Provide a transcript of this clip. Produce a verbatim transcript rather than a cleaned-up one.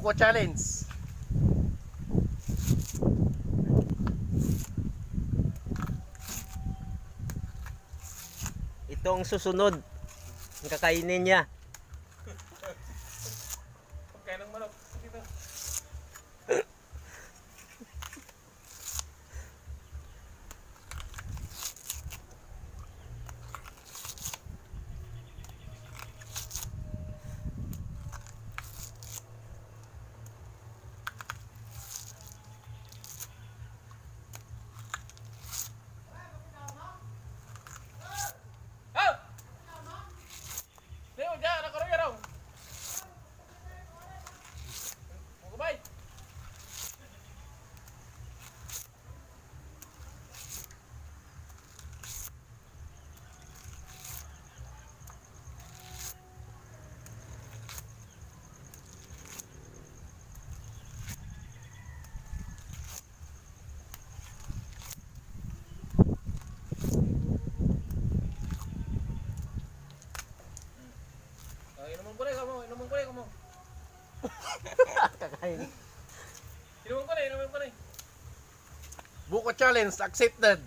Buko challenge. Itong susunod, ang kakainin niya. Pagkain ng manok. Sige na. Leo, dia, nakaroy araw. Magubay. Ah, inuman ko na, ikaw mo. Inuman ko na, ikaw mo. Kakain. Inuman ko na, inuman ko na. Buko challenge accepted.